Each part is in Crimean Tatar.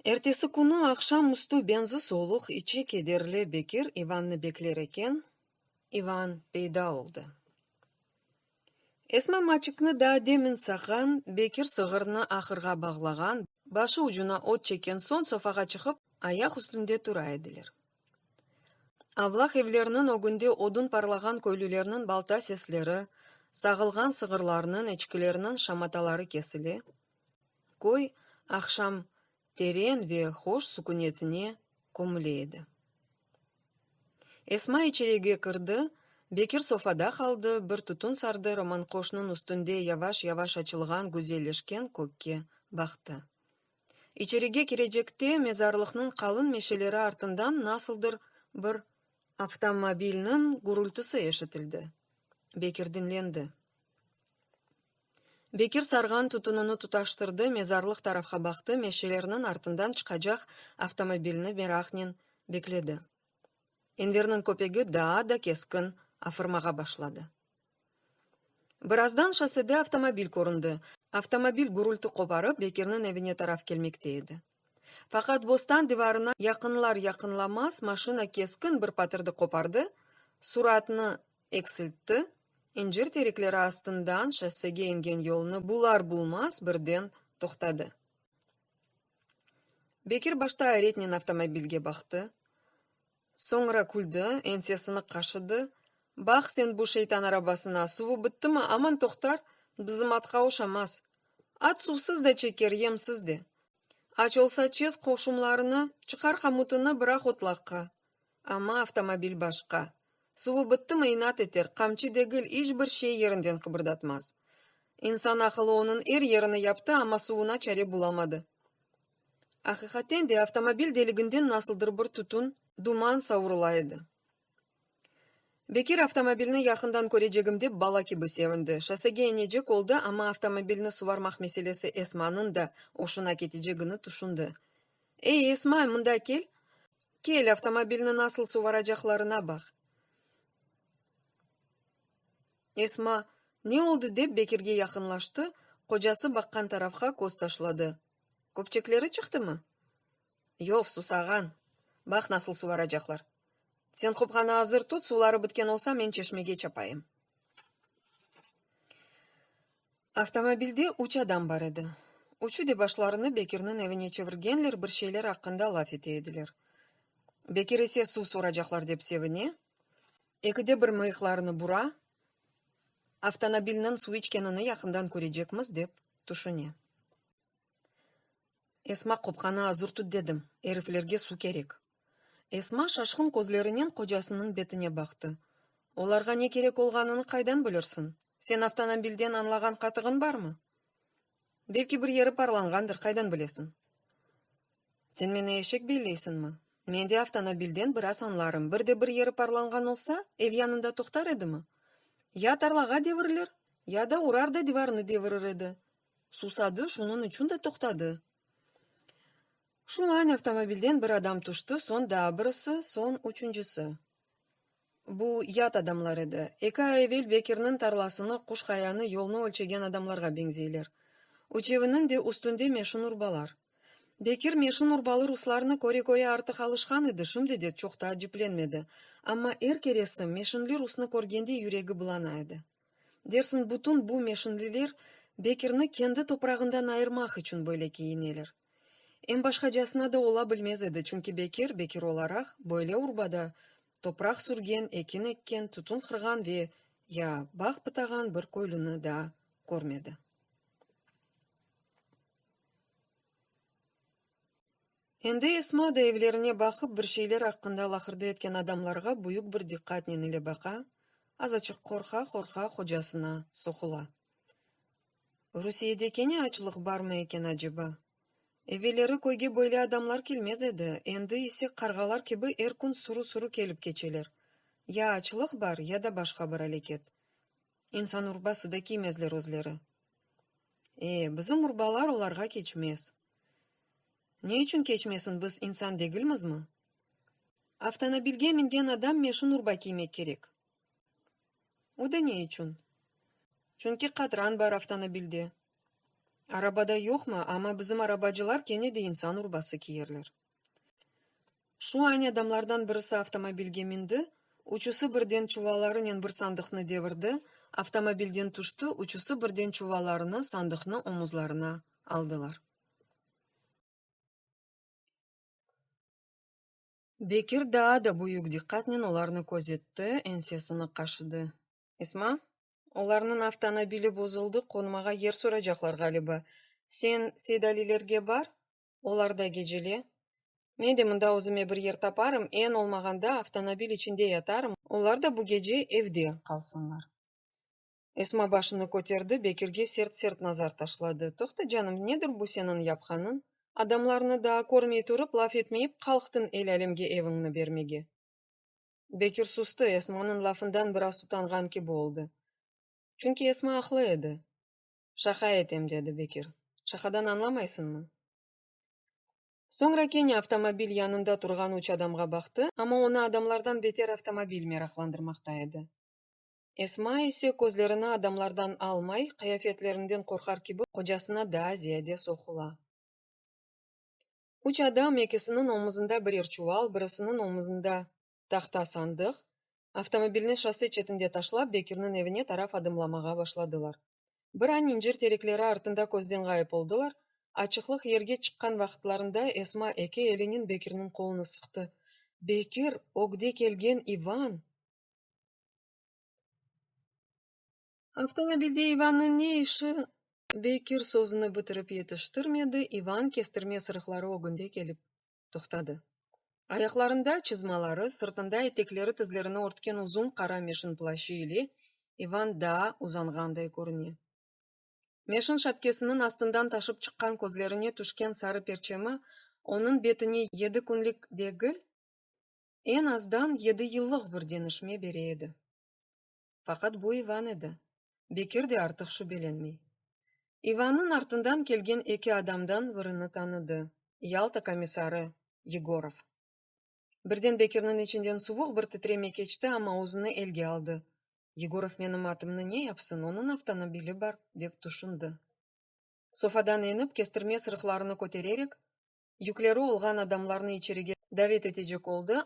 Ertesi künü aqşam üstü benzi soluq, içi kederli Bekir İvannı bekler eken, İvan peyda oldı. Esma Maçikni daa demin sağğan, Bekir sığırnı ahırğa bağlağan, başı ucuna ot çekken soñ sofağa çıqıp, ayaq üstünde tura ediler. Avlaq evlerniñ ögünde odun parlağan köylülerniñ balta sesleri, sağılğan sığırlarnıñ, eçkilerniñ şamataları kesile, köy aqşam teren ve hoş sukünetine kömüle edi. Esma içerige kirdi, Bekir sofada qaldı, bir tütün sardı, Romanqoşnıñ üstünde yavaş-yavaş açılğan, güzelleşken kökke baqtı. İçerige kirecekte mezarlıqnıñ qalın meşeleri artından nasıldır bir avtomobilniñ gürültüsi eşitildi. Bekir diñlendi. Bekir sarğan tütünini tutaştırdı, mezarlıq tarafqa baqtı, meşelerniñ artından çıqacaq avtomobilni meraqnen bekledi. Enverniñ köpegi daa da keskin afırmağa başladı. Birazdan şossede avtomobil köründi. Avtomobil gürülti qoparıp, Bekirniñ evine taraf kelmekte edi. Faqat bostan divarına yaqınlar-yaqınlamaz maşina keskin bir patırdı qopardı, suratnı eksiltti, incir terekleri astından şossege engen yolnı bular-bulmaz birden toqtadı. Bekir başta ayretnen avtomobilge baqtı, soñra küldi, ensesini qaşıdı, Baq sen bu şeytan arabasına, suvı bittimi, aman toqtar, bizim atqa oşamaz. At suvsız da çeker, yemsiz de. Aç olsa çez qoşumlarını, çıqar qamutını, bıraq otlaqqa. Amma avtomobil başqa. Suvı bittimi, inat eter, qamçı degil, iç bir şey yerinden qıbırdatmaz. İnsan aqılı onıñ er yerini yaptı, amma suvuna çare bulamadı. Aqiqaten de, avtomobil deliginden nasıldır bir tütün, duman savurıla edi. Bekir avtomobilni yaqından körecegim dep bala kibi sevindi. Şossege enecek oldı, amma avtomobilni suvarmaq meselesi Esmanıñ da oşuna ketecegini tüşündi. Ey, Esma, mında kel! Kel, avtomobilni nasıl suvaracaqlarına baq! Esma, ne oldı dep Bekirge yaqınlaştı, qocası baqqan tarafqa köz taşladı. Köpçekleri çıqtımı? Yoq, susağan. Baq nasıl suvaracaqlar. Sen qopqanı azır tut, suvları bitken olsa, men çeşmege çapayım. Avtomobilde üç adam bar edi. Üçü de başlarını Bekirniñ evine çevirgenler, bir şeyler aqqında laf ete ediler. Bekir ise suv soracaqlar dep sevine, ekide bir mıyıqlarını bura, avtomobilniñ suv içkenini yaqından körecekmiz dep tüşüne. Esma, qopqanı azır tut dedim, eriflerge suv kerek. Esma şaşqın közlerinen qocasınıñ betine baqtı. Olarğa ne kerek olğanını qaydan bilirsiñ? Sen avtomobilden añlağan qatığın barmı? Belki bir yeri parlanğandır, qaydan bilesiñ? Sen meni eşek belleysiñmi? Men de avtomobilden biraz añlarım. Bir de bir yeri parlanğan olsa, ev yanında toqtar edimi? Ya tarlağa devirilir, ya da urar da divarnı devirir edi. Susadı, şunıñ içün de toqtadı. Şu an avtomobilden bir adam tüşti, soñ daa birisi, soñ üçüncisi. Bu yat adamlar edi. Eki ay evel Bekirniñ tarlasını, Quş Qayanı, yolnı ölçegen adamlarğa beñzeyler. Üçeviniñ de üstünde meşin urbalar. Bekir meşin urbalı ruslarnı köre-köre artıq alışqan edi, şimdi de çoq taaciplenmedi. Amma er keresi meşinli rusnı körgende yüregi bılana edi. Dersiñ, bütün bu meşinliler Bekirni kendi toprağından ayırmaq içün böyle kiyineler. Em başqacasına da ola bilmez edi, çünki Bekir, Bekir olaraq, böyle urbada topraq sürgen, ekin ekken, tütün qırğan ve ya bağ pıtağan bir köylüni daa körmedi. Endi Esma da evlerine baqıp, bir şeyler aqqında laqırdı etken adamlarğa büyük bir diqqatnen ile baqa, azaçıq qorqa-qorqa qocasına soqula. Rusiyede kene açlıq barmı eken aceba? Evelleri köyge böyle adamlar kelmez edi, endi ise qarğalar kibi er kün sürü-sürü kelip keçeler. Ya açlıq bar, ya da başqa bir aleket. İnsan urbası da kiymezler özleri. E, bizim urbalar olarğa keçmez. Ne içün keçmesin, biz insan degilmizmi? Avtomobilge mingen adam meşin urba kiymek kerek. O da ne içün? Çünki qatran bar avtomobilde. Arabada yoqmı, amma bizim arabacılar kene de insan urbası kiyerler. Şu añ adamlardan birisi avtomobilge mindi, üçüsi birden çuvallarınen bir sandıqnı devirdi, avtomobilden tüşti, üçüsi birden çuvallarını, sandıqnı omuzlarına aldılar. Bekir daa da büyük diqqatnen olarnı közetti, eñsesini qaşıdı. Esma, olarnıñ avtonobili bozuldı, qonmağa yer soraycaqlar, ğaliba. Sen Seydalilerge bar, olarda gecele. Men de mında özüme bir yer taparım, eñ olmağanda avtomobil içinde yatarım, olar da bu gece evde qalsınlar. Esma başını köterdi, Bekirge sert-sert nazar taşladı. Toqta, canım, nedir bu seniñ yapqanıñ? Adamlarnı daa körmey turıp, laf etmeyip qalqtıñ el-alemge eviñni bermege. Bekir sustı, Esmanıñ lafından biraz utanğan kibi oldı. Çünki Esma aqlı edi. Şaqa etem, dedi Bekir. Şaqadan añlamaysıñmı? Soñra kene avtomobil yanında turğan üç adamğa baqtı, amma onı adamlardan beter avtomobil meraqlandırmaqta edi. Esma ise közlerini adamlardan almay, qıyafetlerinden qorqar kibi, qocasına daa ziyade soqula. Üç adam, ekisiniñ omuzında birer çuval, birisiniñ omuzında tahta sandıq, avtomobilni şosse çetinde taşlap, Bekirniñ evine taraf adımlamağa başladılar. Bir an incir terekleri artında közden ğayıp oldılar, açıqlıq yerge çıqqan vaqıtlarında Esma eki elinen Bekirniñ qolunı sıqtı, Bekir, ögde kelgen İvan! Avtomobilde İvannıñ ne işi? Bekir sözüni bitirip yetiştirmedi, İvan kestirme sırıqları ögünde kelip toqtadı. Ayaqlarında çızmaları, sırtında etekleri tizlerini örtken uzun qara meşin plaşı ile İvan daa uzanğanday körüne. Meşin şapkesiniñ astından taşıp çıqqan közlerine tüşken sarı perçemi onıñ betine yedi künlik degil, eñ azdan yedi yıllıq bir deñişme bere edi. Faqat bu İvan edi. Bekir de artıq şübelenmey. İvannıñ artından kelgen eki adamdan birini tanıdı, Yalta komissarı Yegorov. Birden Bekirniñ içinden suvuq bir titreme keçti, amma özüni elge aldı. Yegorov menim atımnı ne yapsın, onıñ avtonobili bar, dep tüşündi. Sofadan enip, kestirme sırıqlarını kötererek, yükleri olğan adamlarnı içerige davet etecek oldı,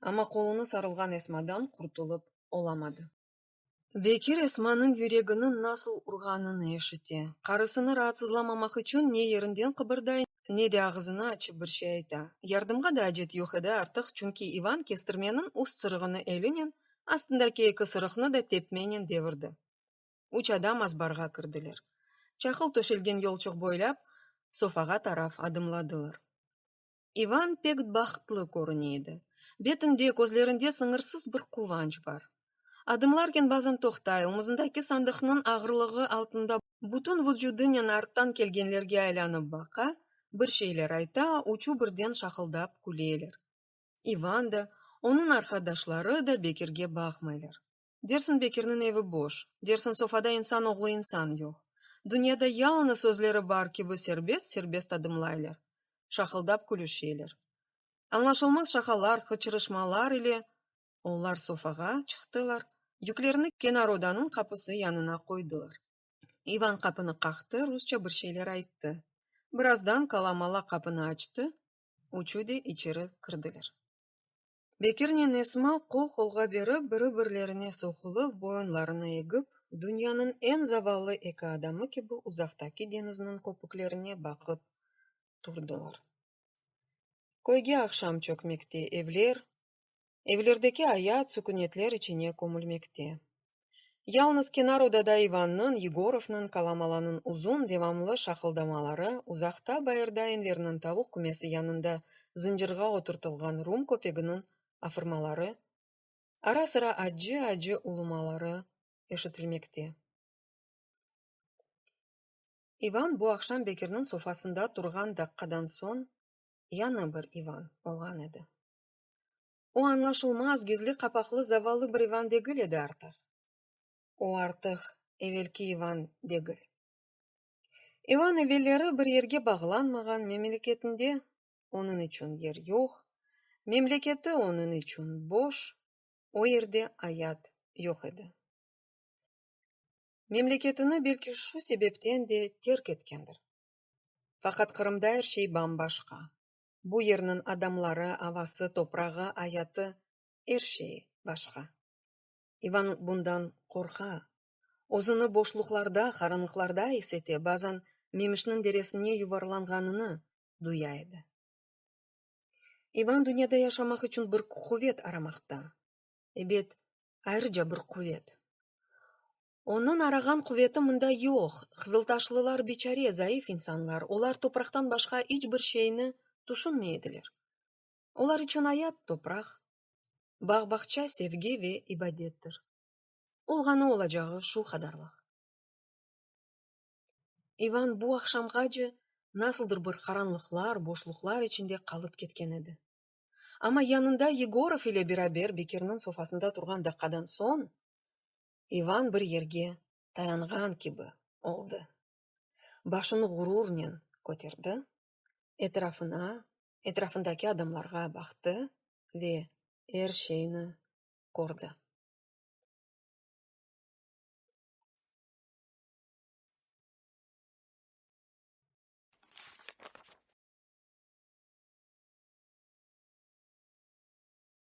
amma qolunı sarılğan Esmadan qurtulıp olamadı. Bekir Esmanıñ yüreginiñ nasıl urğanını eşite. Qarısını raatsızlamamaq içün ne yerinden qıbırday, ne de ağızını açıp bir şey ayta. Yardımğa da acet yoq edi artıq, çünki İvan kestirmeniñ üst sırığını elinen, astındaki eki sırıqnı da tepmenen devirdi. Üç adam azbarğa kirdiler. Çaqıl töşelgen yolçıq boylap, sofağa taraf adımladılar. İvan pek bahtlı körüne edi. Betinde, közlerinde sıñırsız bir quvanç bar. Adımlarken bazen toqtay, omuzındaki sandıqnıñ ağırlığı altında bütün vucudınen arttan kelgenlerge aylanıp baqa, bir şeyler ayta, üçü birden şaqıldap küleler. İvan da, onıñ arqadaşları da Bekirge baqmaylar. Dersiñ Bekirniñ evi boş, dersiñ sofada insan oğlu insan yoq. Dünyada yalıñız özleri bar kibi serbest-serbest adımlaylar, şaqıldap külüşeler. Añlaşılmaz şaqalar, qıçırışmalar ile olar sofağa çıqtılar, yüklerini kenar odanıñ qapısı yanına qoydılar. İvan qapını qaqtı, rusça bir şeyler ayttı. Birazdan kala-mala qapını açtı, üçü de içeri kirdiler. Bekirnen Esma qol-qolğa berip, biri-birlerine soqulıp, boyunlarını egip, dünyanıñ eñ zavallı eki adamı kibi uzaqtaki deñizniñ köpüklerine baqıp turdılar. Köyge aqşam çökmekte, evler, evlerdeki ayat sukünetler içine kömülmekte. Yalıñız kenar odada İvannıñ, Yegorovnıñ, Kalamalanıñ uzun, devamlı şaqıldamaları, uzaqta bayırda Enverniñ tavuq kümesi yanında zıncırğa oturtılğan rum köpeginiñ afırmaları, ara-sıra accı-accı ulumaları eşitilmekte. İvan bu aqşam Bekirniñ sofasında turğan daqqadan soñ yañı bir İvan olğan edi. O añlaşılmaz, gizli qapaqlı zavallı bir İvan degil edi artıq. O artıq evelki İvan degil. İvan evelleri bir yerge bağlanmağan, memleketinde onıñ içün yer yoq, memleketi onıñ içün boş, o yerde ayat yoq edi. Memleketini belki şu sebepten de terk etkendir. Faqat Qırımda er şey bam-başqa. Bu yerniñ adamları, avası, toprağı, ayatı, er şeyi başqa. İvan bundan qorqa, özüni boşluqlarda, qaranlıqlarda is ete, bazan Memişniñ deresine yuvarlanğanını duya edi. İvan dünyada yaşamaq içün bir quvet aramaqta. Ebet, ayrıca bir quvet. Onıñ arağan quveti mında yoq, qızıltaşlılar biçare, zayıf insanlar, olar topraqtan başqa iç bir şeyni tüşünmey ediler. Olar içün ayat, topraq, bağ-bağça, sevgi ve ibadettir. Olğanı olacağı şu qadarlıq. İvan bu aqşamğace nasıldır bir qaranlıqlar, boşluqlar içinde qalıp ketken edi. Amma yanında Yegorov ile beraber Bekirniñ sofasında turğan daqqadan soñ, İvan bir yerge tayanğan kibi oldı. Başını ğururnen köterdi, etrafına, etrafındaki adamlarğa baqtı ve er şeyni kördi.